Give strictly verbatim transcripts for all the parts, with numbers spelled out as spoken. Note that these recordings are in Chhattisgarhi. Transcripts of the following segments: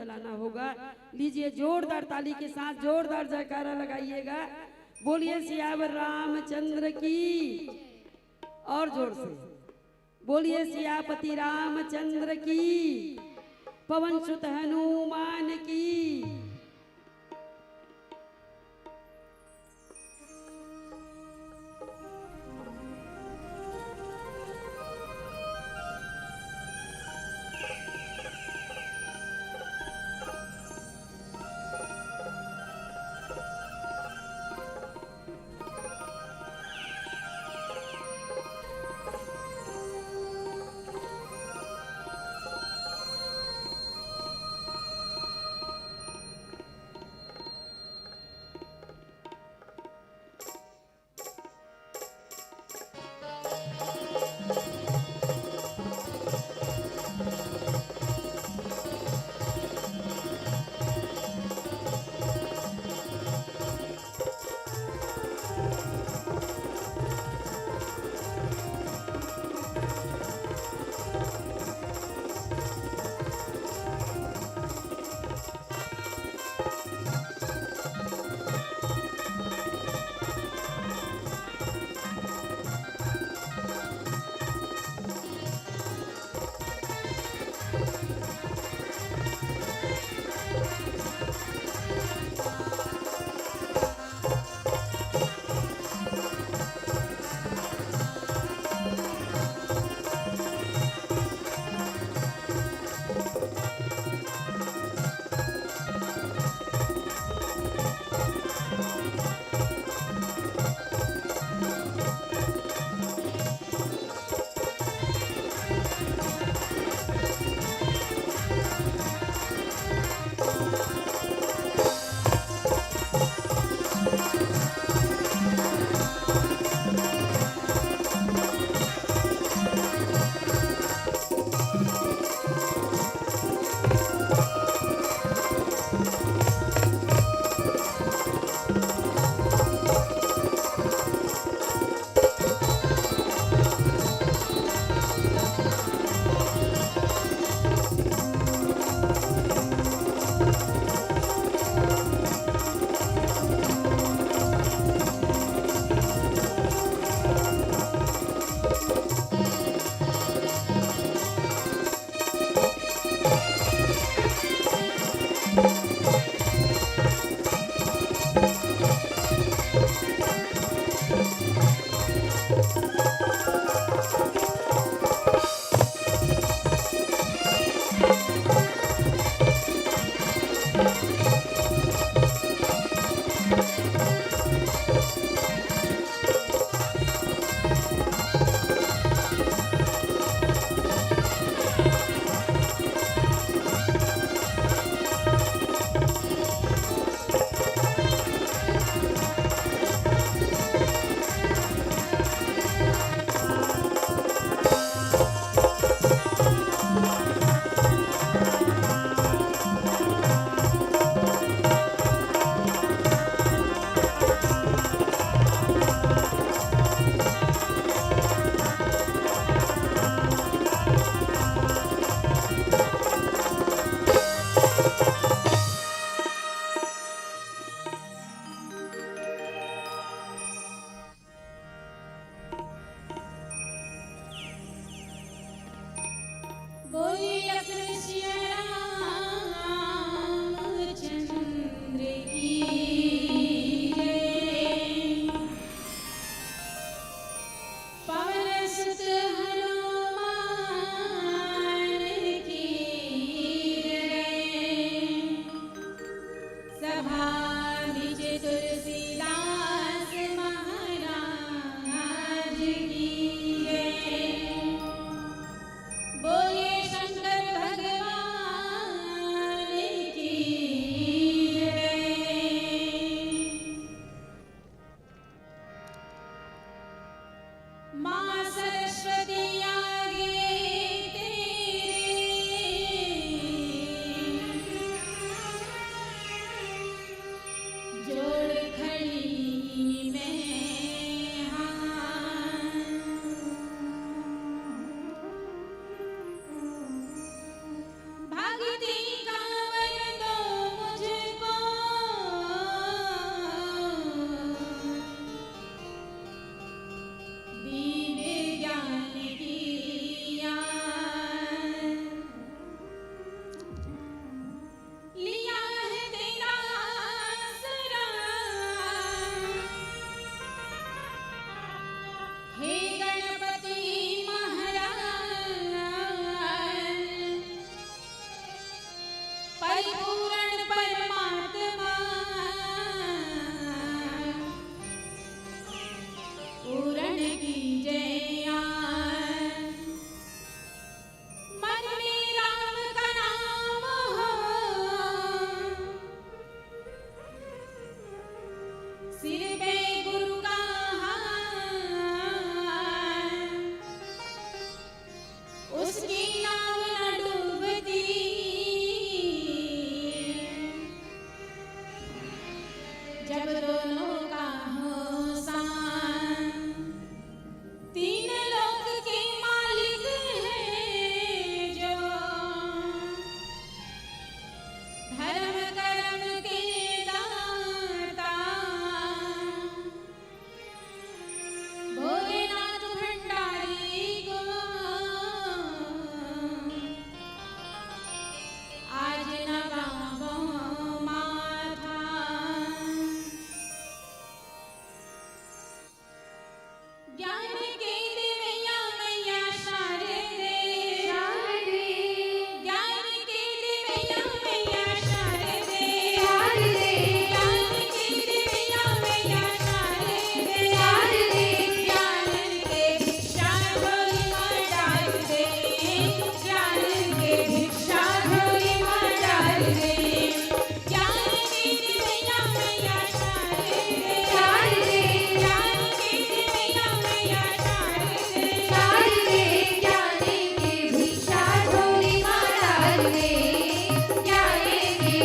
चलाना होगा। लीजिए, जोरदार ताली के साथ जोरदार जयकारा लगाइएगा। बोलिए सियावर रामचंद्र की, और जोर से बोलिए सियापति रामचंद्र की, पवन सुत हनुमान की।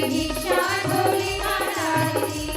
भिक्षा झोली माता दी।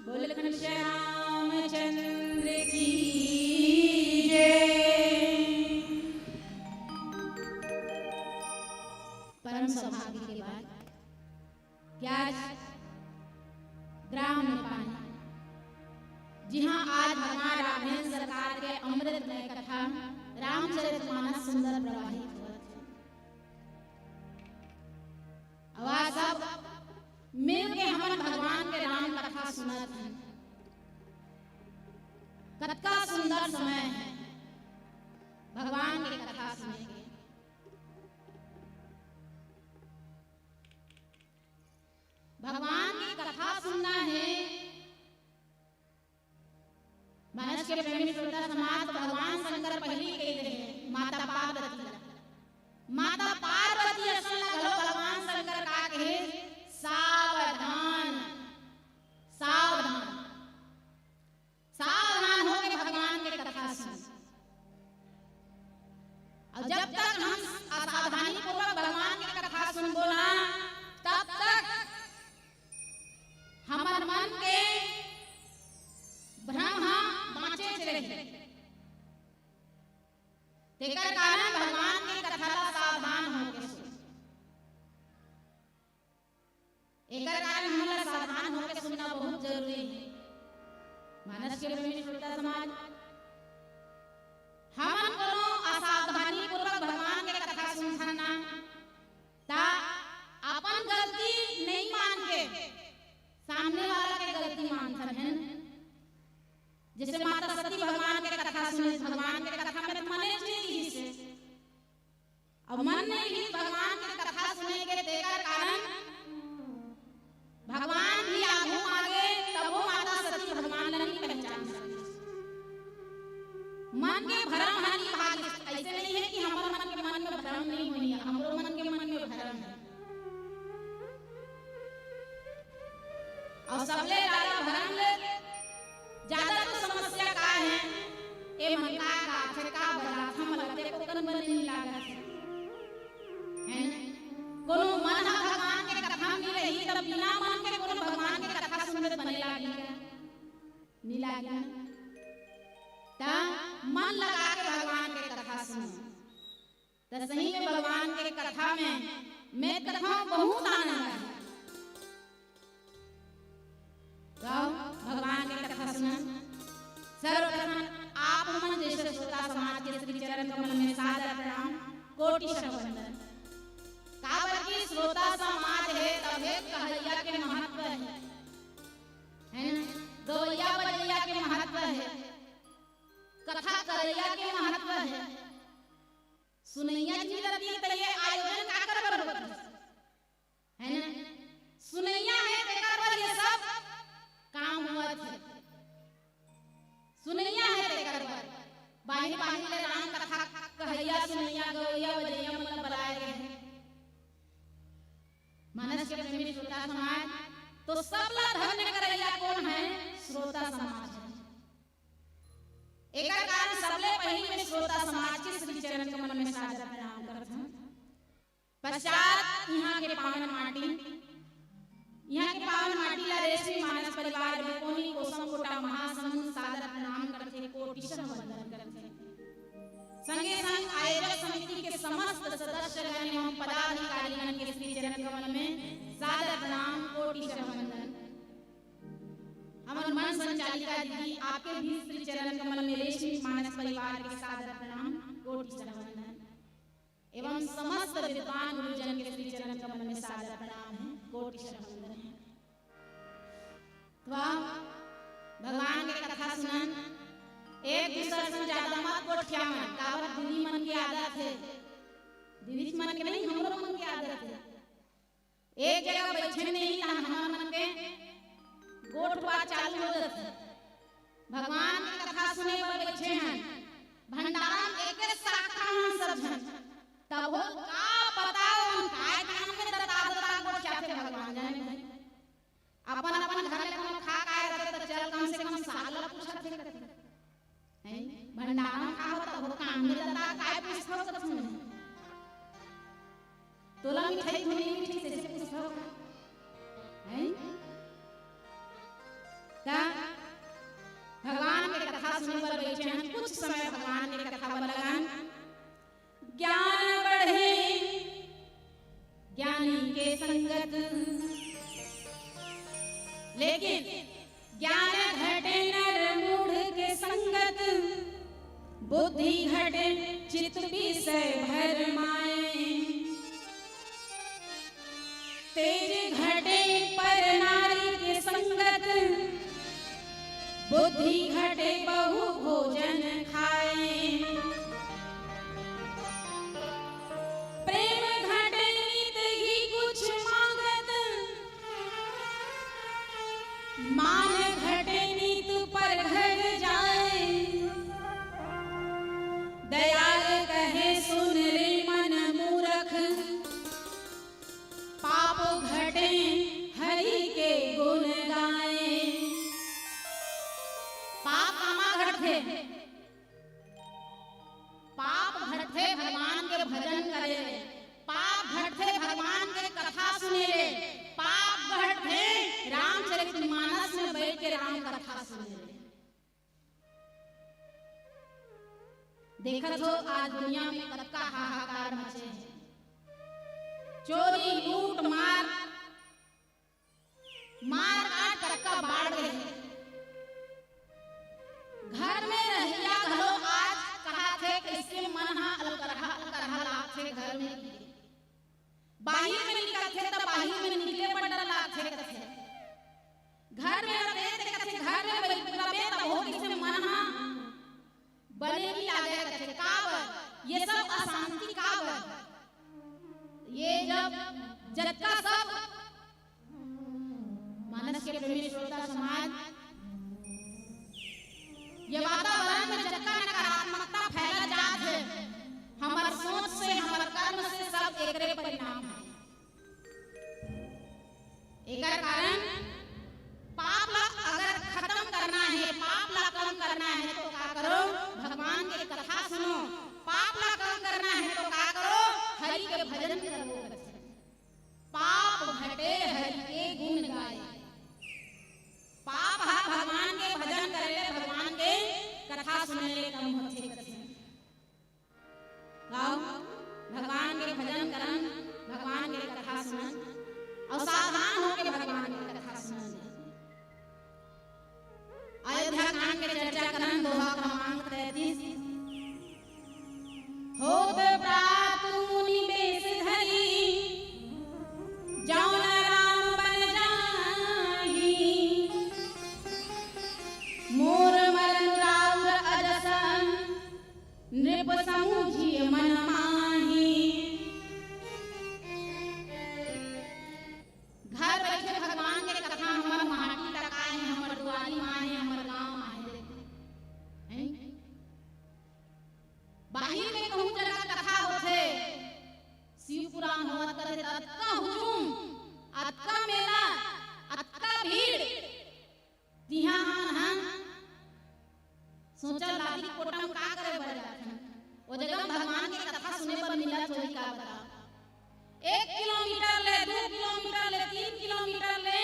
बोल घनश्याम चंद्र की जय। परम सौभाग्य के बात कि आज ग्राम नेपानी, जिहां आज भगवान राघवेंद्र सरकार के अमृतमय कथा रामचरितमानस सुंदर प्रवाहित होवत हे। अउ आज सब मिल के हमन भगवान के राम कथा सुनत हन। कतका सुंदर समय हे भगवान के कथा सुने के। भगवान के कथा सुनना हे। मानस के प्रेमी श्रोता समाज, भगवान शंकर पहिली कहि दे हे माता पार्वती ला। माता पार्वती असन ला घलो भगवान शंकर का कहे, सावधान, सावधान, सावधान होके भगवान के कथा सुन। अउ जब तक हम असावधानी पूर्वक भगवान के कथा सुनबो ना, तब तक हमर मन के भ्रम ह बाँचेच रही। तेकर कारण भगवान के कथा ला सावधान होके सुन। एकर कारण हमन ला सावधान होके सुनना बहुत जरूरी हे। मानस के प्रेमी श्रोता समाज, हमन कोनो असावधानी पूर्वक भगवान के कथा सुनथन ना, त अपन गलती नहीं मान के सामने वाला के गलती मानथन, है न? जैसे माता सुने भगवान के कथा में तो मने नहीं रहिस हे। अब मन नहीं रहिस भगवान के कथा सुने के, तेकर कारण भगवान भी आगू मागे, तबो माता सती भगवान ला नहीं पहचान सकिस। मन के भरम ह नहीं भागिस। ऐसे नहीं है कि हमर मन के मन में भरम नहीं होही, हमरो मन के मन में भरम है। अउ सबले ज्यादा भरम ले ज्यादा तो समस्या का है? ए मन का, का आथे, का बजाथे, हमला ते को कन बने नहीं लागत है, है ना? कोनो मन ह भगवान के कथा में नहीं रही, तब बिना मन के कोनो भगवान के कथा सुनत बने लागी का? नहीं लागी ना? त मन लगा के भगवान के कथा सुनो। त सही में भगवान के कथा में, मैं कथा बहुत आनंद आए। तो भगवान के कथा सुनन। सर्वप्रथम आप मन जैसे श्रोता समाज के श्री चरण कमल में सादर प्रणाम, कोटि शह वंदन। काबर की श्रोता समाज है, तभे कहैया के महत्व है, है ना? गवैया बजैया के महत्व है, कथा करैया के महत्व है। सुनैया जी रती त ये आयोजन काकर बर होत है, है ना? सुनैया है तेकर बर ये सब काम होत है। सुनैया है तेकर बर। बाहिर बाहिर ले राम कथा कहैया, सुनैया, गवैया, बजैया मन ला बलाए गए हैं। मानस के प्रेमी श्रोता समाज, तो सबला धन्य करैया कौन है? श्रोता समाज है। एकर कारण सबले पहिली में श्रोता समाज के श्री चरण कमल में सादर प्रणाम करत हूँ। पश्चात इहाँ के पावन माटी, इहाँ के पावन माटी ला रेशमी मानस परिवार बिकोनी कोसम कोटा महासमुंद सादर प्रणाम करथे, कोटि शह वंदन करथे। संगे संग आयोजक समिति के समस्त सदस्यगण एवं पदाधिकारीगण के श्री चरण कमल में सादर प्रणाम, कोटि शह वंदन। हमर मन संचालिका दीदी, आपके भी श्री चरण कमल में रेशमी मानस परिवार के सादर प्रणाम, कोटि शह वंदन। एवं समस्त विद्वान गुरुजन के श्री चरण कमल में सादर प्रणाम है, कोटि शह वंदन है। तो भगवान के कथा सुनन, एक दूसर से ज्यादा मत गोठियावन, काबर दीदी मन के आदत है, दीदी मन के नहीं, हमरो मन के आदत है। एक जगह बैठे नहीं, तहन हमर मन के गोठ बात चालू हो जाथे। भगवान के कथा सुने बर बैठे हन, भंडारा में एके शाखा हन सब झन, तभो का पता ओमन काय काम में दता दता गोठियाथे, भगवान जाने भाई। अपन अपन घर ले कोनो खा काय रथे त चल कम से कम साग ल पूछथे कथे। हैं? भंडारा में का होता हो, काम में दता काय पूछथो कथन। तोला मिठाई धुनी मिठाई से पूछथो। हैं? त भगवान के कथा सुने बर बैठे हन, कुछ समय भगवान के कथा बर लगान। ज्ञान बढ़े ज्ञानी के संगत, लेकिन ज्ञान घटे नर मूढ़ के संगत। बुद्धि घटे चित विषय भरमाए। तेज घटे पर नारी के संगत, बुद्धि घटे बहु भोजन खाए। प्रेम घटे नित ही कुछ मांगत, मान घटे नित पर घर जाए। दयाल कहे सुन रे मन मूरख, पाप घटे हरि के गुण गाए। पाप कामा घटथे? पाप घटथे भगवान के भजन करे ले, पाप घटथे भगवान के कथा सुने ले, पाप घटथे रामचरित मानस में बैठ के राम कथा सुने ले। देखत हो आज दुनिया में कतका हाहाकार मचे हे, चोरी, लूट, मार, मार काट कतका बाढ़ गे हे। घर में रहइया घलो आज कहाथे, कइसे मन ह अलकरहा अलकरहा लागथे घर में। बाहिर में निकलथे त बाहिर में निकले बर डर लागथे कथे। घर में रहिबे त कथे, घर में बइठबे त हो कइसे मन ह ये सब अशांति काबर? ये जब जतका सब मानस के प्रेमी श्रोता समाज, ये वातावरण में जतका नकारात्मकता फैला जात हे, हमर सोच से, हमर कर्म से सब एकरे परिणाम हे। एकर कारण पाप ला अगर खत्म करना हे, पाप ला कम करना हे, तो का करो? भगवान के कथा सुनो। पाप ला कम करना हे, तो का करो? हरि के भजन करो। पाप घटे हरि के गुण गाए। पाप हा भगवान के भजन करे ले, भगवान के कथा सुने ले कम होथे कथे। गाओ, भगवान के भजन करन, भगवान के कथा सुनन, अउ सावधान होके भगवान के कथा सुनन। अयोध्या कांड के चर्चा करन, दोहा क्रमांक तैंतीस। होत प्रातु मुनि बेस धरी, जौन राम बन जाही। मोर मरन राउर अजस, नृप समुझिय मन माही। घर बैठे भगवान के कथा हमर माटी तक आए, हमर दुआरी माहे, हमर गांव माहे। हैं? बाहिर में कहूं जगह कथा होथे, शिव पुराण होवत करे, अतका हुजूम, अतका मेला, अतका भीड़, तिहां हमन हा सोचल लादी कोटा म का करे बर जाथन? ओ जगह भगवान के कथा सुने बर मिलत होही का बताओ? एक किलोमीटर ले, दू किलोमीटर ले, तीन किलोमीटर ले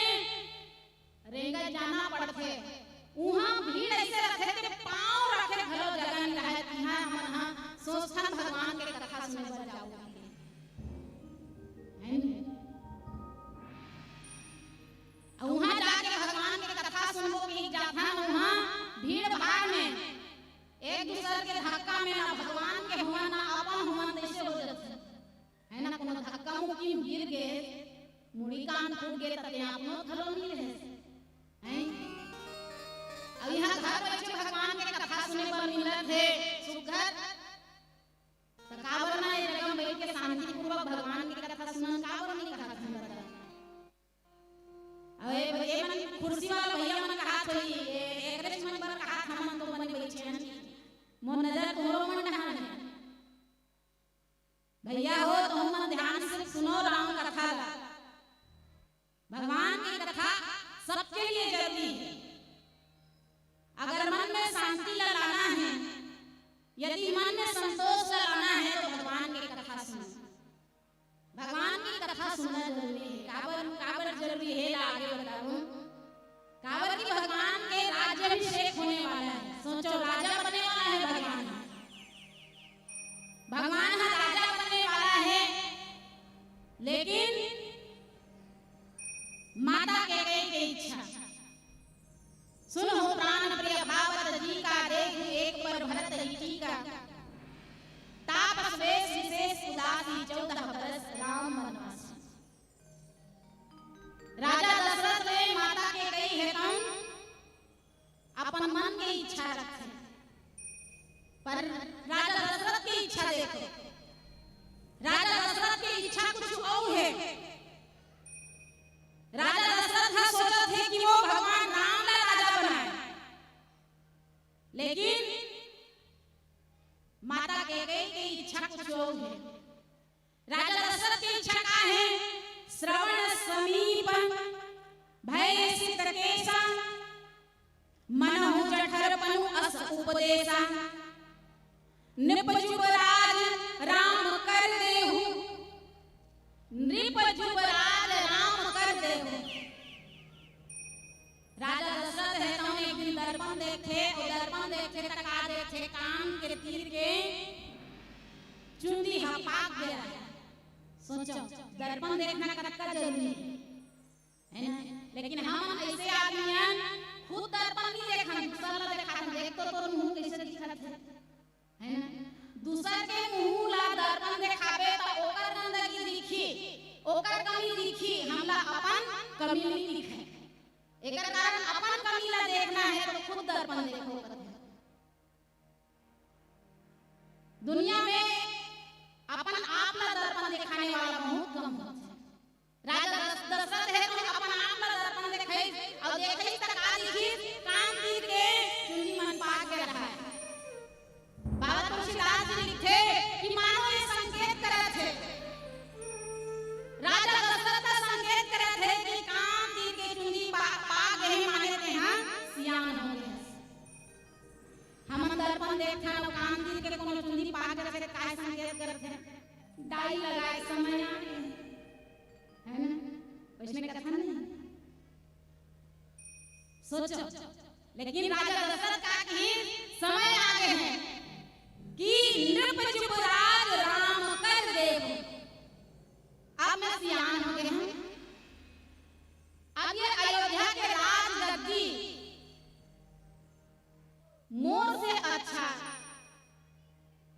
रेंगत जाना पड़थे। उहां भीड़ ऐसे रथे ते पांव रखे घलो जगह नहीं रहे। तिहां हमन हा सोचथन भगवान के कथा सुने बर जाऊ। अउ उहाँ जाके भगवान के कथा सुनबो कहिके जाथन, उहाँ भीड़ भाड़ में एक दूसर के धक्का में ना भगवान के होवन ना अपन होवन तइसे हो जाथे, है ना? कोनो धक्का मुक्की में गिर गे, मुड़ी कान फूट गे, त ते आपनो घलो नइ रहे, हैं? अउ इहाँ घर बइठे भगवान के कथा सुने बर मिलत हे, सुघर। त काबर ना ए जगह में बइठ के शांतिपूर्वक भगवान के कथा सुनन, काबर नइ कहत हन बता? अउ ए, ए मन कुर्सी वाला भैया मन कहत होही, ए, एकरे मन बर कहत हमन तो बने बइठे हन। मोर नजर तोहरो मन डहान हे। भैया हो, तुम मन ध्यान से सुनो राम कथा ला। भगवान की कथा सबके लिए जरूरी है। अगर मन में शांति ला लाना है, यदि मन में संतोष ला लाना है, तो भगवान की कथा सुनो। भगवान की कथा सुनना जरूरी है। काबर, काबर जरूरी है, ला आगे बताऊं। काबर कि भगवान के राज्याभिषेक होने वाला है। सोचो, राजा बनने वाला है भगवान। भगवान हा राजा बनने वाला है, लेकिन माता कैकेयी के इच्छा। सुनहु प्राण प्रिय भावत जी का, देखु एक पर भरत ही टीका। तापस वेश विशेष उदासी, चौदह बरस राम वनवासी। राजा दशरथ ले माता कैकेयी हे तउन अपन मन के इच्छा रखथे, पर राजा दशरथ के इच्छा देखो, राजा दशरथ के इच्छा कुछ अउ हे। राजा दशरथ ह सोचत हे कि वो भगवान राम ला राजा बनाए, लेकिन माता कैकेयी के इच्छा कुछ अउ हे। राजा दशरथ के इच्छा का हे? श्रवण समीप भय सित केसा, मनहु जठर पनु अस उपदेसा। नृप जुबराज राम कर देहु, नृप जुबराज राम कर देहु। राजा दशरथ हे तउन एक दिन दर्पण देखथे, अउ दर्पण देखथे त का देखथे? काम के तीर के चुंदी ह पाक गे हे। सोचो, दर्पण देखना कतका जरूरी हे, है ना? लेकिन हमन अइसे आदमी हन, खुद दर्पण नइ देखन, दूसर ला देखाथन, देख तो तोर मुंह कइसे दिखत हे, है ना? दूसर के मुंह ला दर्पण देखाबे त ओकर गंदगी दिखही, ओकर कमी दिखही, हमला अपन कमी नइ दिखे। एकर कारण अपन कमी ला देखना हे तो खुद दर्पण देखो। दुनिया में देखथन, अउ कान तीर के कोनो चुंदी पाक रथे, काय संकेत करथे? डाई लगाए समय आगे, है ना? वैसने कथा नहीं। सोचो, लेकिन राजा दशरथ का कहिन, समय आगे है कि नृप चुप राज राम कर देखो। अब मैं सियान हो गए हूँ, अब ये अयोध्या के राजगद्दी मोर से अच्छा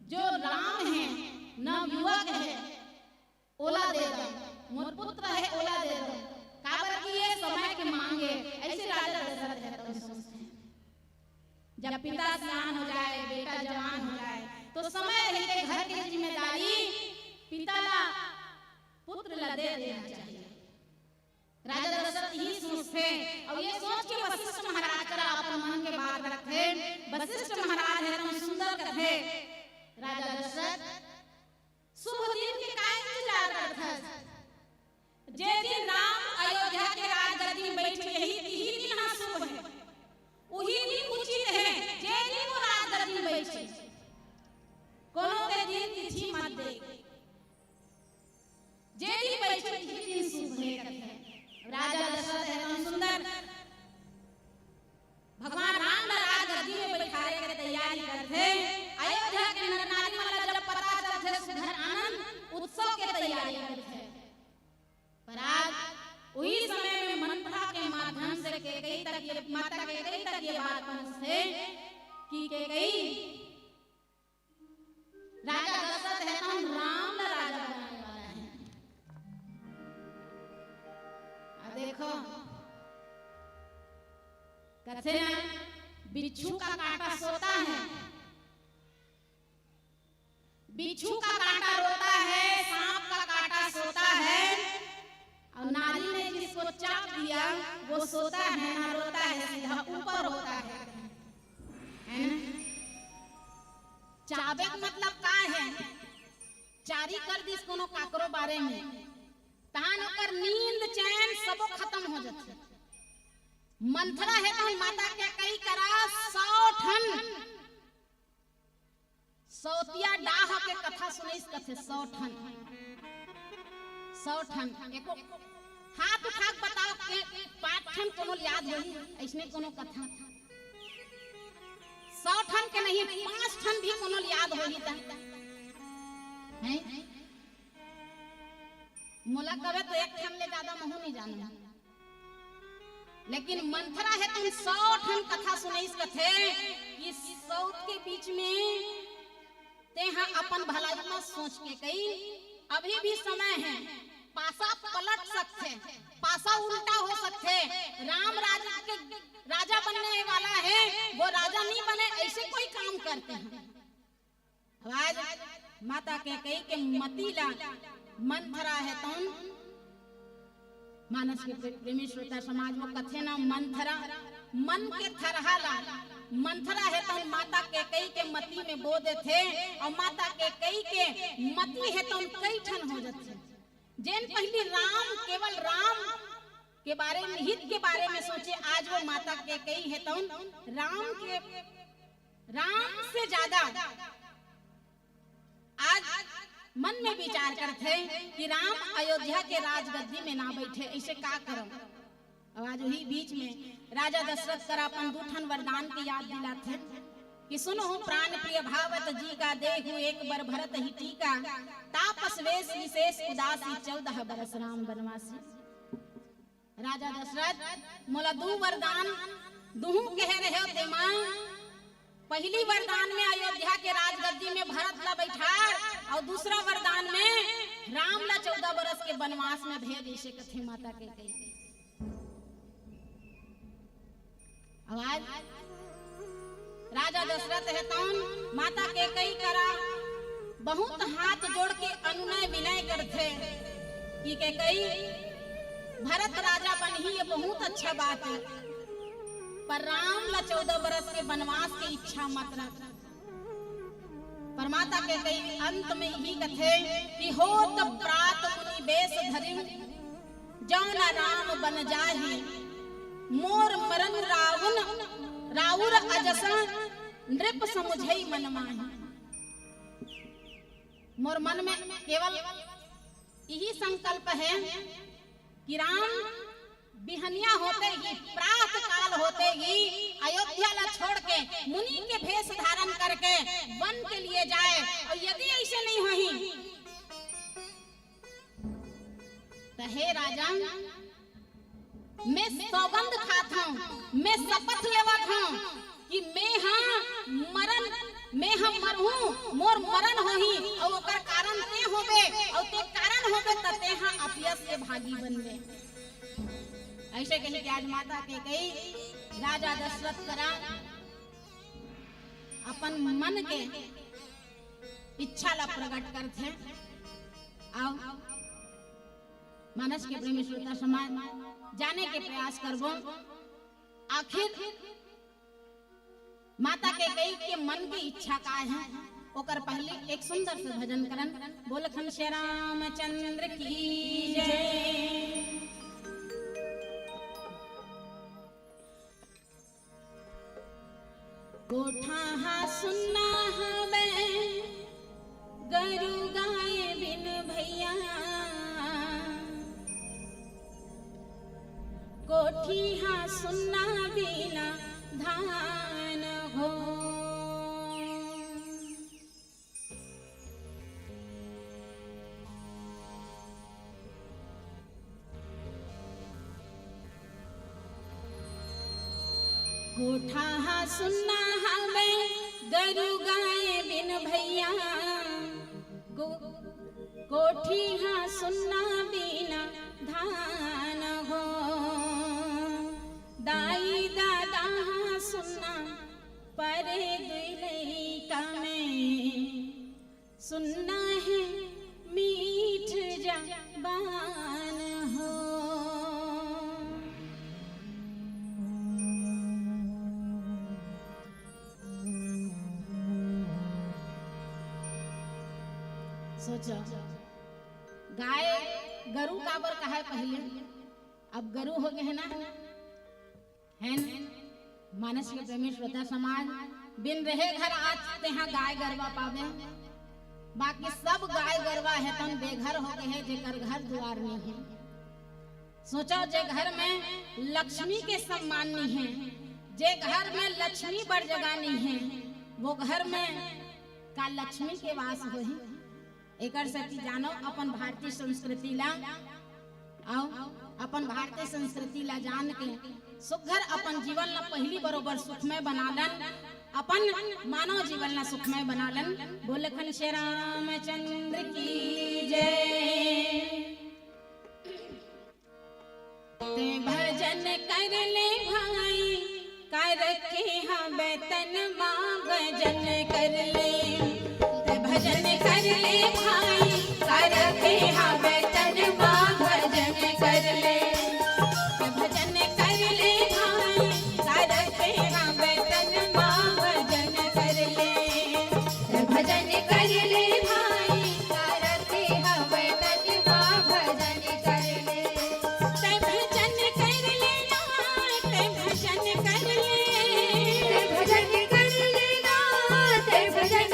जो राम है, नवयुवक है, ओला दे दो, मोर पुत्र है, ओला दे दो, काबर कि ये समय के मांग है। ऐसे राजा दशरथ है तो सोचते हैं, जब पिता सियान हो जाए, बेटा जवान हो जाए, तो समय रहते घर की जिम्मेदारी पिता ला, पुत्र ला दे देना चाहिए। राजा दशरथ यही सोचथे, अउ ये सोच के वशिष्ठ महाराज करा अपन मन के बात रखथे। वशिष्ठ महाराज हे तो सुंदर कथे, राजा दशरथ, शुभ दिन के काय इंतजार करथस? जे दिन राम अयोध्या के राजगद्दी में बैठे, यही, यही दिन हा शुभ है, वही दिन उचित है, जे दिन वो राजगद्दी में बैठे। कोनो के दिन तिथि मत दे, जे दिन बैठे, यही दिन शुभ है, कथे। राजा दशरथ हे तो सुंदर भगवान राम ला राजगद्दी में बैठारे के तैयारी करथे। अयोध्या के नर नारी मन ला जब पता चलथे, सुघर आनंद उत्सव के तैयारी करथे। पर आज वही समय में मंथरा के माध्यम से केकई तक ये, माता केकई तक ये बात पहुंचथे कि केकई, राजा दशरथ हे तो राम ला राजा बनाने वाला है। अब देखो, कथे ना, बिच्छू का कांटा सोता है, बिच्छू का कांटा रोता है, सांप का कांटा सोता है, और नारी ने जिसको चाप दिया, वो सोता है, ना रोता है, सीधा ऊपर होता है, है ना? चाबे के मतलब का है? चारी कर दिस कोनो काकरो बारे में, तहान ओकर नींद चैन सबो खत्म हो जाथे। मंथरा हे तो माता केकई करा सौ ठन, सौतिया डाह के कथा सुनइस कथे, सौ ठन, सौ ठन। एको हाथ उठा के बताओ के पाँच ठन कोनो याद होही अइसने कोनो कथा? सौ ठन के नहीं, पाँच ठन भी कोनो याद होही त, हैं? मोला कबे तो एक ठन ले जादा महू नहीं जानूं। लेकिन मंथरा हे तो सौ ठन कथा सुनइस कथे कि सौत के बीच में तेहा अपन भलाई मत सोच केकई, अभी भी समय है, पासा पलट सकथे, पासा उल्टा हो सकथे। राम राज के राजा बनने वाला है, वो राजा नहीं बने, ऐसे कोई काम करते हैं। अब आज माता केकई के मति ला मंथरा हे तौन, मानस के प्रे-, प्रेमी श्रोता समाज, वो कथे ना मंथरा, मन के थरहा ला मंथरा हे तौन माता केकई के मति में बो देथे, अउ माता केकई के मति हे तौन कई ठन हो जाथे। जेन पहिली राम, केवल राम के बारे में, हित के बारे में सोचे, आज वो माता केकई हे तौन राम के, राम से ज्यादा आज मन में विचार करथे कि राम अयोध्या के राजगद्दी में ना बैठे, ऐसे का करम? अब आज वही बीच में राजा दशरथ करा अपन दू ठन वरदान के याद दिलाथे कि सुनो प्राण प्रिय भावत जी का, देहु एक बर भरत ही टीका, तापस वेश विशेष उदासी, चौदह बरस राम बनवासी। राजा दशरथ, मोला दू वरदान दुहू कहे रहे हो तेमा, पहली वरदान में अयोध्या के राजगद्दी में भरत ला बैठार, अउ दूसरा वरदान में राम ला चौदह बरस के बनवास में भेज, ऐसे कथे माता केकई। अब आज राजा दशरथ हे तौन माता केकई करा बहुत हाथ जोड़ के अनुनय विनय करथे कि केकई, भरत राजा बनही, ये बहुत अच्छा बात है, पर राम ला चौदह बरस के बनवास के इच्छा मत रख। पर माता केकई अंत में यही कथे कि होत प्रात मुनि बेस धरिउ, जौन राम बन जाहि मोर मरन राउर, राउर अजसा नृप समुझई मन माही। मोर मन में केवल इही संकल्प हे कि राम बिहनिया होते ही, प्रात काल होते ही अयोध्या ला छोड़ के मुनि के भेष धारण करके वन के लिए जाए, अउ यदि अइसे नइ होही त हे राजन, मैं सौगंध खात हंव, मैं शपथ लेवत हंव कि मैं हा मरन, मैं हा मरहूं, मोर मरन होही, अउ ओकर कारण तें होबे, अउ तें कारण होबे त तें हा अपयस के भागी बनबे। अइसे कहिके आज माता कैकेयी राजा दशरथ करा अपन मन के इच्छा ला प्रकट करथे। अउ मानस के प्रेमी श्रोता समाज, जाने के प्रयास करबो आखिर माता कैकेयी के मन के इच्छा का हे। ओकर पहले एक सुंदर से भजन करन। बोल घनश्याम रामचंद्र की जय। कोठा हा सुन्ना हवे गरु गाय बिन भैया, कोठी हा सुन्ना बिना धान हो। कोठा हा सुन्ना हवे गरु गाय बिन भैया, को-, कोठी हा सुन्ना बिना धान हो। दाई दादा हा सुन्ना परे दुई लइका में सुन्ना हे मीठ जबान हो। सोचो, गाय गरु काबर कहाय पहले, अब गरु हो गे हे ना, हेन? मानस के प्रेमी श्रोता समाज, बिन रहे घर आज तेहा गाय गरवा पाबे, बाकी सब गाय गरवा हे तन बेघर हो गे हे, जेकर घर दुआर नइ हे। सोचो, जे घर में लक्ष्मी के सम्मान नइ हे, जे घर में लक्ष्मी बड़ जगह नइ हे, वो घर में का लक्ष्मी के वास होही? एकर सेती जानो अपन भारतीय संस्कृति ला, अउ अपन भारतीय संस्कृति ला जान के सुघर अपन जीवन ला पहिली बरोबर सुखमय बना लन, अपन मानव जीवन ला सुखमय बना लन। बोल घनश्याम रामचंद्र की जय। तें भजन कर ले भाई, का रखे हवे तन मा भजन कर ले। तें भजन कर ले भाई, का रखे हवे तन मा भजन कर ले। तें भजन कर ले भाई, का रखे हवे तन मा भजन कर ले। तें भजन कर ले भाई, का रखे हवे तन मा भजन कर ले। तें भजन कर ले ना, तें भजन कर ले। तें भजन कर ले ना, तें भजन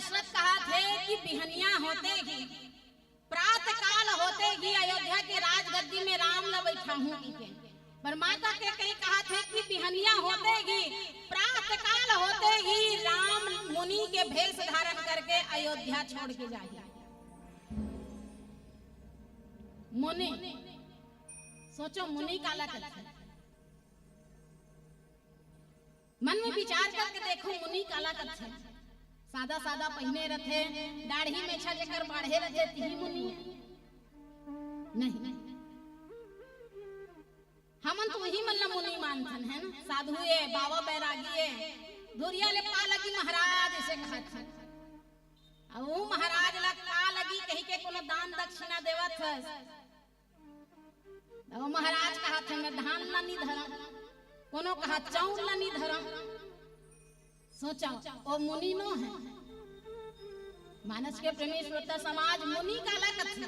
दशरथ कहा थे कि बिहनिया होते ही, प्रात काल होते ही अयोध्या के राजगद्दी में राम ल बैठाहूं कहिके। पर माता कैकेयी कहा थे कि बिहनिया होते ही, प्रात काल होते ही राम मुनि के भेष धारण करके अयोध्या छोड़ के जाही। मुनि, सोचो मुनि काला कथे। मन में विचार करके देखो, मुनि काला कथे। सादा सादा पहिने रथे, दाढ़ी मेछा जेकर बाढ़े रथे, तिही मुनि हे? नहीं, हमन तो उही मन ला मुनि मानथन, है ना? साधु ए, बाबा बैरागी ए, धुरिया ले पा लगी महाराज, अइसे कहत हन। अउ ओ महाराज ला पा लगी कहिके कोनो दान दक्षिणा देवत हस। अउ महाराज कहत हे, मैं धान ला नी धरंव, कोनो कहत चाउर ला नी धरंव। सोचो, ओ मुनि नो हे। मानस के प्रेमी श्रोता समाज, मुनि काला कथे?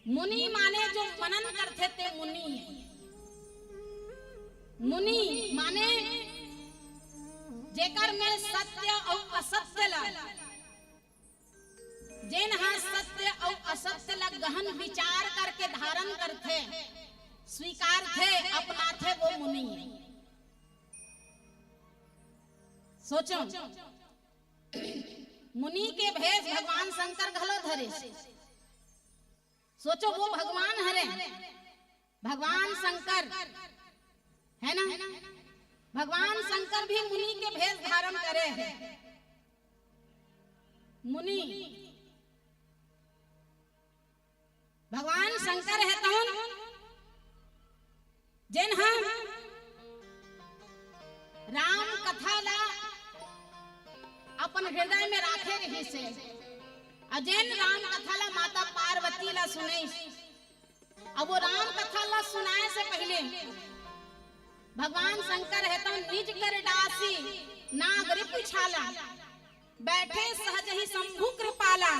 मुनि माने जो मनन करथे ते मुनि हे। मुनि माने जेकर में सत्य अउ असत्य ला, जेन ह सत्य अउ असत्य ला गहन विचार करके धारण करथे, स्वीकारथे, अपनाथे, वो मुनि हे। सोचो, मुनि के भेष भगवान शंकर घलो धरे। सोचो, वो भगवान हरे, भगवान शंकर, है ना? भगवान शंकर भी मुनि के भेष धारण करे हे। मुनि, भगवान शंकर हे तउन, जेन ह राम कथा ला अपन हृदय में राखे रहिस हे, अउ जेन राम कथा ला माता पार्वती ला सुनइस, अब वो राम कथा ला सुनाए से पहिले भगवान शंकर हे तउन निज कर डासी नाग रिपु छाला, बैठे सहज ही शंभु कृपाला।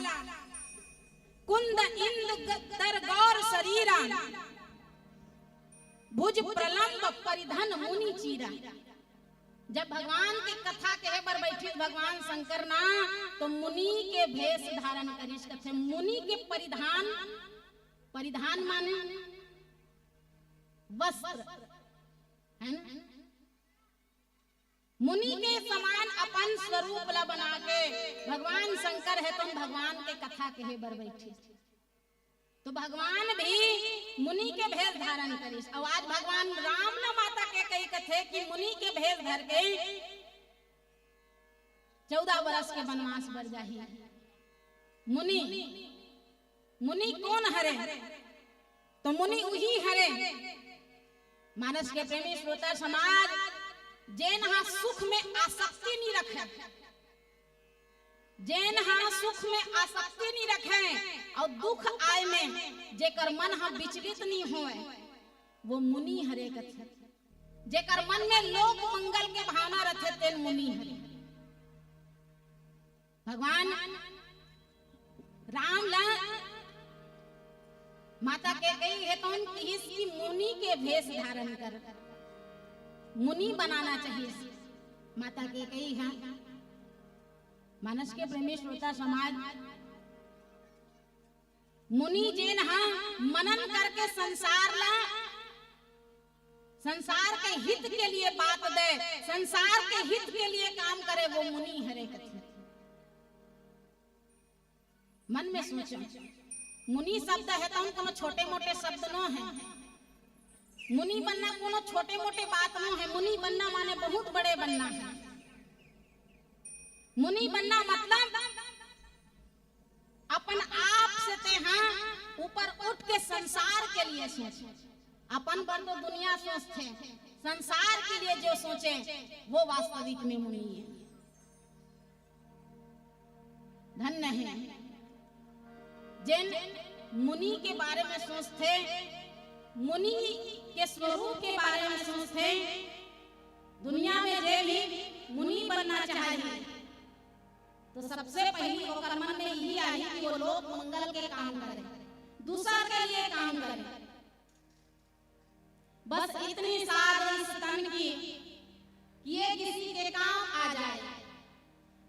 कुंद इंद ग-, दर गौर शरीरा, भुज प्रलंब परिधन मुनि चीरा। जब भगवान के कथा कहे बर बैठिस भगवान शंकर ना, तो मुनि के भेष धारण करिस। कथे मुनि के परिधान, परिधान माने वस्त्र, है ना? मुनि के समान अपन स्वरूप ला बना के भगवान शंकर हे तउन भगवान के कथा कहे बर बैठिस। तो भगवान भी मुनि के भेष धारण करिस। अउ आज भगवान राम ला माता कैकेयी कथे कि मुनि के भेष धर के चौदह बरस के बनवास बर जाही। मुनि, मुनि कोन हरे? तो मुनि उही हरे, मानस के प्रेमी श्रोता समाज, जेन ह सुख में आसक्ति नी रखे, जेन ह सुख में आसक्ति नी रखे, अउ दुख आए में जेकर मन ह विचलित नी होए, वो मुनि हरे कथे। जेकर मन में लोक मंगल के भावना रथे, तेन मुनि हरे। भगवान राम ला माता कैकेयी हे तउन किहिस कि मुनि के भेष धारण कर, मुनि बनाना चाहिए माता कैकेयी ह। मानस के प्रेमी श्रोता समाज, मुनि जेन ह मनन करके संसार ला, संसार के हित के लिए बात दे, संसार के हित के लिए काम करे, वो मुनि हरे कथे। मन में सोचो, मुनि शब्द हे तउन कोनो छोटे मोटे शब्द नो हे। मुनि बनना कोनो छोटे मोटे बात नो हे। मुनि बनना माने बहुत बड़े बनना हे। मुनि बनना मतलब अपन आप से तेहा ऊपर उठ के संसार के लिए सोच। अपन बर तो दुनिया सोचथे, संसार के लिए जो सोचे वो वास्तविक में मुनि हे। धन्य हे जेन मुनि के बारे में सोचथे, मुनि के स्वरूप के बारे में सोचथे। दुनिया में जे भी मुनि बनना चाही, तो सबसे पहली ओकर मन में यही आही कि वो लोक मंगल के काम करे, दूसर के लिए काम करे। बस इतनी साध इस तन की कि ये किसी के काम आ जाए।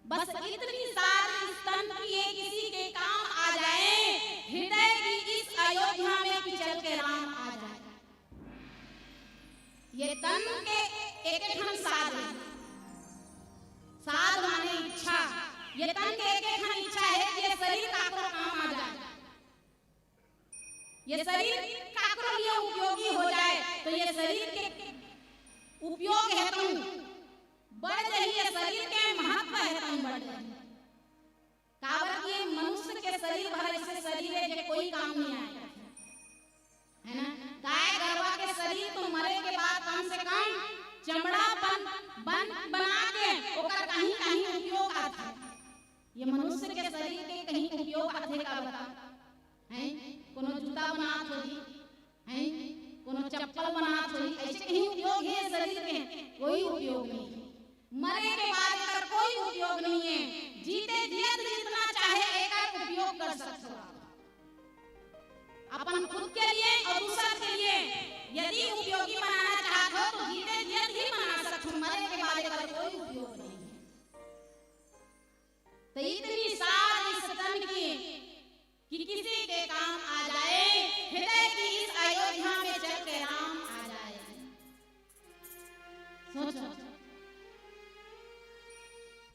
बस इतनी साध इस तन की, ये किसी के काम आ जाए, हृदय की इस अयोध्या में कि चल के राम आ जाए। ये तन के एक एक ठन साध है। साध माने इच्छा। ये तन के एक एक ठन इच्छा है कि ये शरीर काकरो काम आ जाए, ये शरीर काकरो लिए उपयोगी हो जाए। तो ये शरीर के उपयोग है तो बढ़ जाही, ये शरीर के महत्व है तो बढ़ जाही। काबर कि मनुष्य के शरीर भर ऐसे शरीर है जे कोई काम नहीं आए, है ना? गाय गरवा के शरीर तो मरे के बाद कम से कम चमड़ा बन, बन बना के ओकर कहीं कहीं उपयोग आथे। ये मनुष्य के शरीर के कहीं उपयोग आथे का बता? हैं? कोनो जूता बनात होही, हैं? कोनो चप्पल बनात होही, ऐसे कहीं उपयोग है शरीर के? कोई उपयोग नहीं। मरे के बाद एकर कोई उपयोग नहीं है। जीते जियत जितना चाहे एकर उपयोग कर सकथो आप। अपन खुद के लिए और दूसर के लिए यदि उपयोगी बनाना चाहत हो तो जीते जियत ही बना सकथो, मरे के बाद एकर कोई उपयोग नहीं है। तो इतनी साध इस तन की कि किसी के काम आ जाए, हृदय की इस अयोध्या में चल के राम आ जाए। सोचो,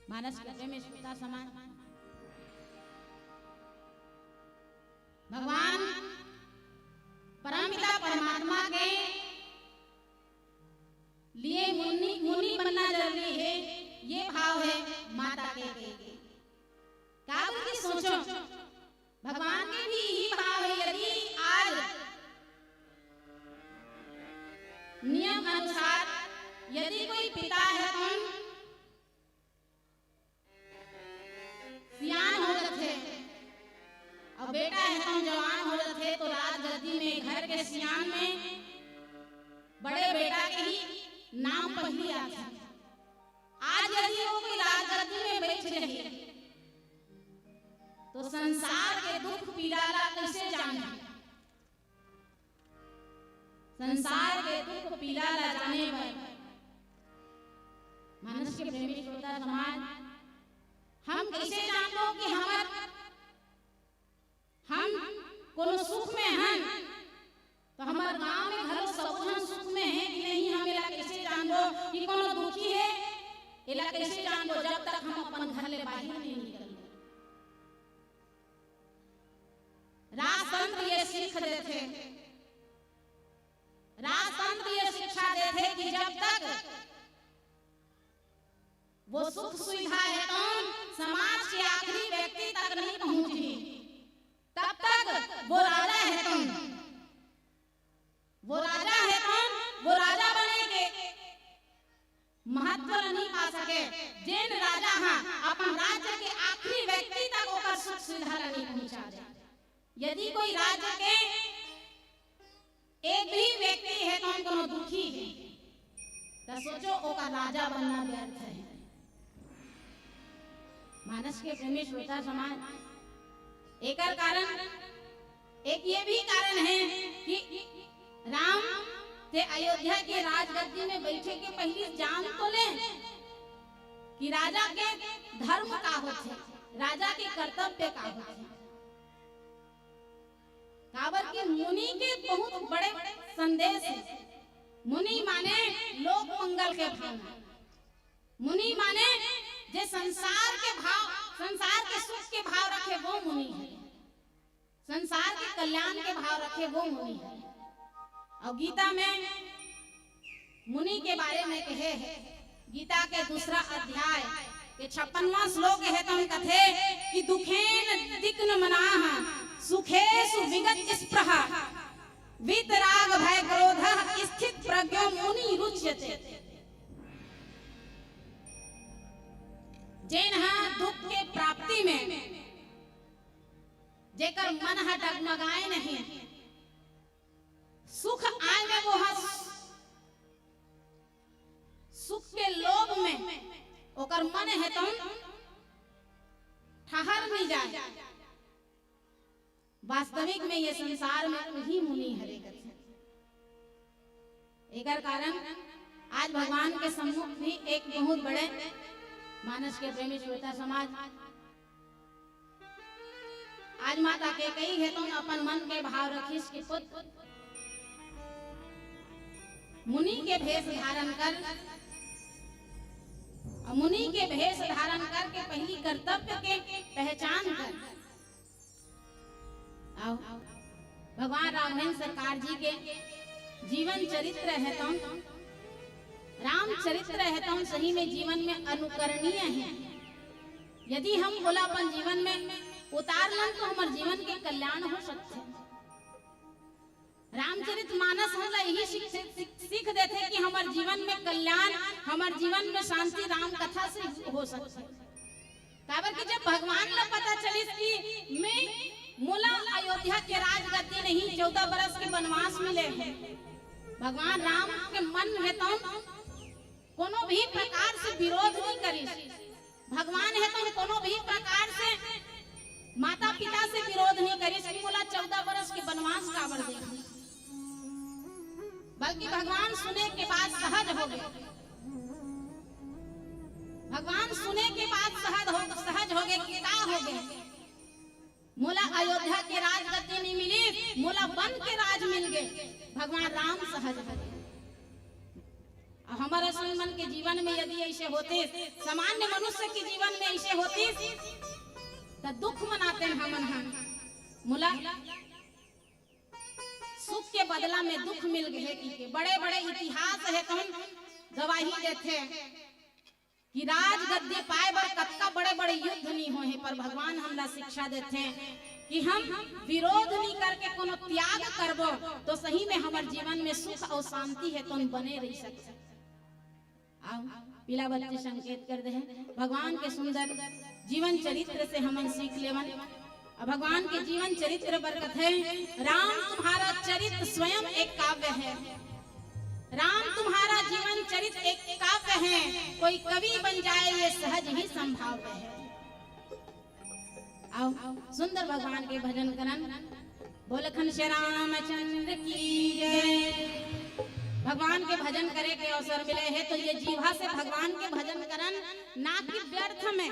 मानस के प्रेम में श्रोता समाज, भगवान परमपिता परमात्मा के लिए मुनि, मुनि बनना जरूरी है, ये भाव है माता के। काबर कि सोचो, भगवान के भी यही भाव है, यदि आज नियम अनुसार यदि कोई पिता है तो सियान हो जाथे और बेटा है तो जवान हो जाथे, तो राजगद्दी में घर के सियान में बड़े बेटा के ही नाम पहली आथे। आज यदि वो कोई राजगद्दी में बैठ जाही तो संसार के दुख पीड़ा ला कैसे जानही? संसार के दुख पीड़ा ला जाने बर मानस के प्रेमी श्रोता समाज, हम कैसे जानबो कि हमर, हम कोनो सुख में हन, तो हमर गांव में घलो सब झन सुख में है कि नहीं, हम एला कैसे जानबो कि कोनो दुखी है? एला कैसे जानबो जब तक हम अपन घर ले बाहर नहीं निकलबो? राजतंत्र ये सीख देथे, राजतंत्र ये शिक्षा देथे कि जब तक वो सुख सुविधा है तो समाज के आखिरी व्यक्ति तक नहीं पहुंची, तब तक वो राजा है तो, वो राजा है तो, वो राजा बने के महत्व ल नहीं पा सके। जेन राजा हा अपन राज्य के आखिरी व्यक्ति तक ओकर सुख सुविधा ल नहीं पहुंचा दे। यदि कोई राज्य के एक भी व्यक्ति है तो कोनो दुखी है, तो सोचो ओकर राजा बनना व्यर्थ है। मानस के प्रेमी श्रोता समाज, एकर कारण एक ये भी कारण है कि राम ते अयोध्या के राजगद्दी में बैठे के पहली जान तो ले कि राजा के धर्म का होथे, राजा के कर्तव्य का होथे। काबर कि मुनि के बहुत बड़े संदेश है। मुनि माने लोक मंगल के भावना। मुनि माने जे संसार के भाव, संसार के सुख के भाव रखे, वो मुनि है। संसार के कल्याण के भाव रखे, वो मुनि है। और गीता में मुनि के बारे में कहे है, गीता के दूसरा अध्याय के छप्पनवां श्लोक है, तो हम कथे कि दुखेन दिक्न मनाः सुखेषु विगत स्पृहा वीतराग भय क्रोध स्थित प्रज्ञो मुनि रुच्यते। जेन हा दुख के प्राप्ति में जेकर मन हा डगमगाए नहीं, सुख आए में वो हा सुख के लोभ में ओकर मन है तो ठहर नहीं जाए। वास्तविक में ये संसार में उही मुनि हरे कथे। एकर कारण आज भगवान के सम्मुख भी एक बहुत बड़े मानस के प्रेमी श्रोता समाज, आज माता कैकेयी हे तौन अपन मन के भाव रखिस कि पुत, मुनि के भेष धारण कर, अउ मुनि के भेष धारण करके पहिली कर्तव्य के पहचान कर। अउ भगवान राघवेंद्र सरकार जी के जीवन चरित्र हे तौन, रामचरित्र हे तौन सही में जीवन में अनुकरणीय हे। यदि हम ओला अपन जीवन में उतार लन तो हमर जीवन के कल्याण हो सकथे। रामचरित मानस हमला यही सीख, सीख, सीख देथे कि हमर जीवन में कल्याण, हमर जीवन में शांति राम कथा से हो सकथे। काबर कि जब भगवान ला पता चलिस कि मैं, मोला अयोध्या के राजगद्दी नहीं, चौदह बरस के वनवास मिले हे, भगवान राम के मन हे तौन कोनो भी प्रकार से विरोध नहीं करिस। भगवान हे तौन कोनो भी प्रकार से माता पिता से विरोध नहीं करिस कि मोला चौदह बरस के वनवास काबर दे, बल्कि भगवान सुने के बाद सहज हो गए। भगवान सुने के बाद सहज हो, सहज हो गए कि का हो गए, मोला अयोध्या के राजगद्दी नहीं मिली, मोला वन के राज मिल गए। भगवान राम सहज हो गए। अउ हमर असन मन के जीवन में यदि ऐसे होतिस, सामान्य मनुष्य के जीवन में ऐसे होतिस, त दुख मनातेन हमन ह, मोला सुख के बदला में दुख मिल गए। कि के बड़े-बड़े इतिहास हे तौन गवाही देथे कि राजगद्दी पाए बर कतका बड़े-बड़े युद्ध नहीं होए हे, पर भगवान हमला शिक्षा देथे कि हम विरोध नहीं करके कोनो त्याग करबो तो सही में हमर जीवन में सुख अउ शांति हे तौन बने रही सकथे। अउ पीला बत्ती संकेत कर दे हे। भगवान के सुंदर जीवन चरित्र से हमन सीख लेवन। अउ भगवान के जीवन चरित्र बर कथे, राम तुम्हारा चरित्र स्वयं एक काव्य है। राम तुम्हारा जीवन चरित्र एक काव्य है, कोई कवि बन जाए ये सहज ही संभाव्य है। अउ सुंदर भगवान के भजन करन। बोल लखन श्री रामचंद्र की जय। भगवान के भजन करे के अवसर मिले हे तो ये जीवा से भगवान के भजन करन, ना कि व्यर्थ में।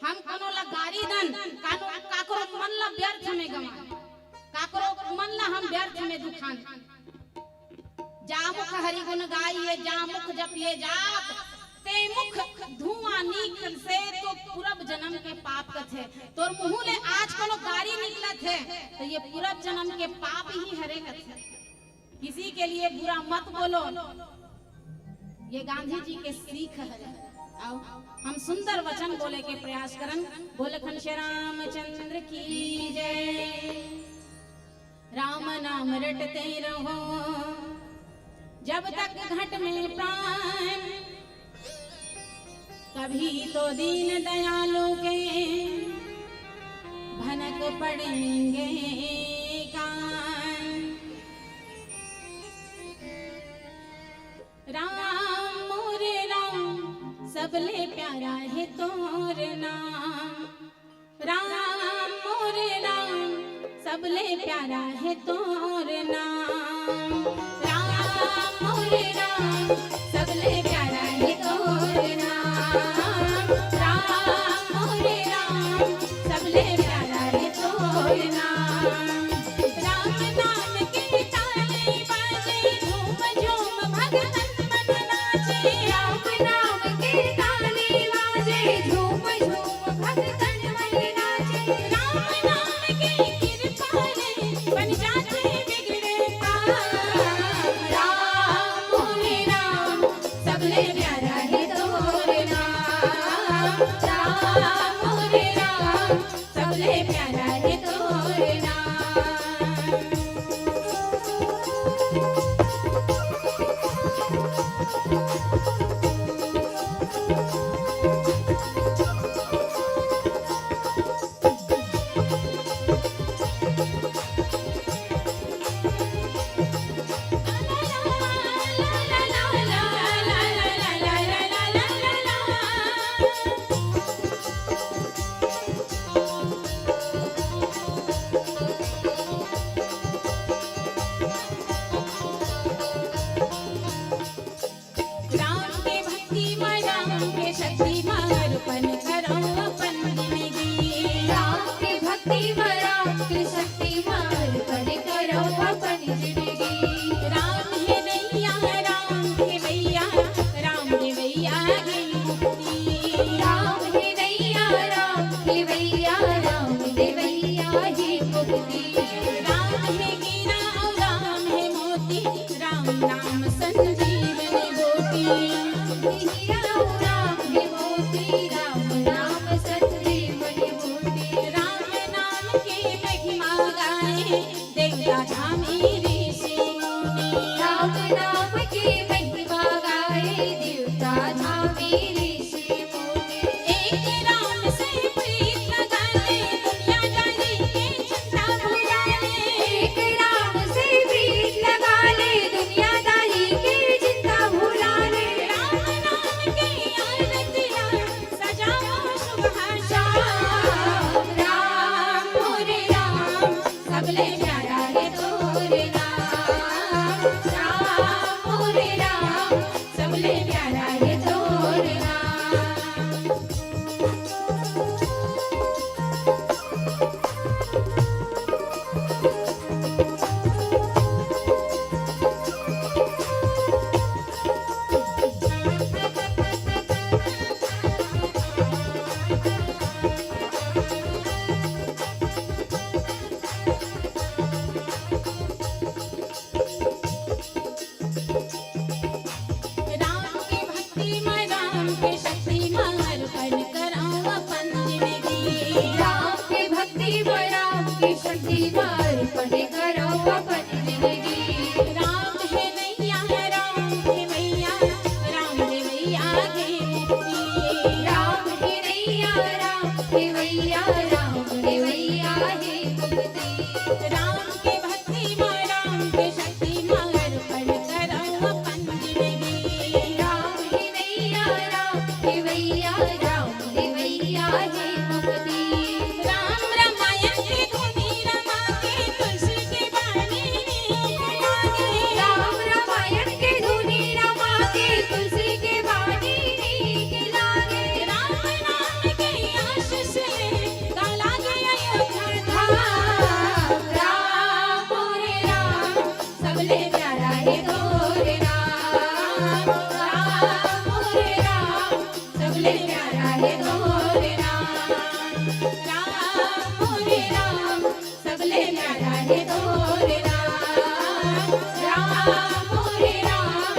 हम कोनो ला गारी दन, कानो, काकरो मन ला व्यर्थ में गंवान, काकरो मन ला हम व्यर्थ में दुखान। जा मुख हरि गुण गाइए, जा मुख जपिए जाप, ते मुख धुआं निकसे तो पूर्व जन्म के पाप कथे। तोर मुंह ले आज कोनो गारी निकलत हे, तो ये पूर्व जन्म के पाप ही हरे कथे। किसी के लिए बुरा मत बोलो, ये गांधी जी के सीख हरे। अउ हम सुंदर वचन बोले के प्रयास करन। बोल लखन श्री रामचंद्र की जय। राम नाम रटते रहो जब तक घट में प्राण, कभी तो दीन दयालु के भनक पड़ेंगे कान। राम मोरे राम, सबले प्यारा है तोर नाम। राम मोरे राम, सबले प्यारा है तोर नाम। राम मोरे राम, सबले प्यारा है तोर नाम। राम मोरे राम, सबले प्यारा है तोर नाम। राम नाम के ताली बाजे, झूम झूम भगतन मन नाचे। राम नाम के ताली बाजे, झूम झूम भगतन मन नाचे। राम नाम के कृपा ले बन जाथे बिगड़े काम। राम मोरे राम, सबले जिंदगी। राम हे नैया, राम हे भैया, राम हे भैया हे मुक्ति। राम हे नैया, राम हे भैया, राम हे भैया हे मुक्ति। राम हे हीरा अउ राम हे मोती, राम नाम संजीवनी बूटी। हीरा अउ राम हे मोती, राम नाम संजीवनी बूटी। राम नाम के महिमा गाए, देवता धामी ऋषि मुनि। राम नाम के महिमा गाए, देवता धामी ऋषि मुनि। एक राम से प्रीत लगा ले, दुनियादारी के चिंता भुला ले। एक राम से प्रीत लगा ले, दुनियादारी के चिंता भुला ले। राम नाम के आरतियाँ सजाओ शुभ आशाम। राम मोरे राम, सबले प्यारा हे तोर नाम। राम मोरे राम, सबले प्यारा हे तोर नाम। राम के भक्ति म, राम के शक्ति म, अर्पण करौं अपन जिंदगी। राम के भक्ति म, राम के शक्ति म, अर्पण करौं अपन जिंदगी। राम हे नैया, राम हे भैया, राम हे भैया हे मुक्ति। राम हे नैया, राम हे भैया, राम हे भैया हे मुक्ति। राम के भक्ति म, राम के शक्ति म, अर्पण करौं अपन जिंदगी। राम हे नैया, राम हे भैया, राम हे भैया हे मुक्ति। राम रामायण के धुनी रमा के, तुलसी के बानी नीक लागे। राम रामायण के धुनी रमा के, तुलसी के बानी नीक लागे। राम नाम के आशीष ले, का लागे अयोध्या धाम। राम मोरे राम, सबले प्यारा हे तोर नाम। राम मोरे राम, सबले प्यारा हे तोर नाम। राम मोरे राम, सबले प्यारा हे तोर नाम। राम मोरे राम,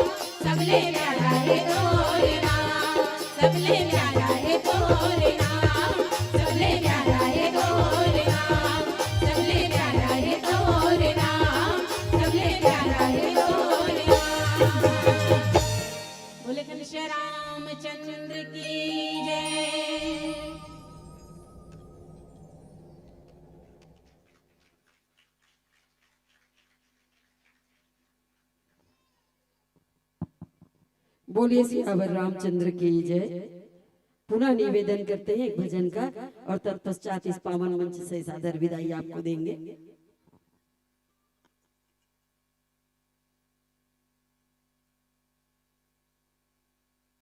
सबले प्यारा हे तोर नाम। सबले प्यारा हे तोर नाम। सबले प्यारा हे तोर नाम। सबले प्यारा हे तोर नाम। सबले प्यारा हे तोर नाम। बोले घनश्याम रामचंद्र की जय। बोलिए सियावर रामचंद्र की जय। पुनः निवेदन करते हैं एक भजन का, और तत्पश्चात इस पावन मंच से सादर विदाई आपको देंगे।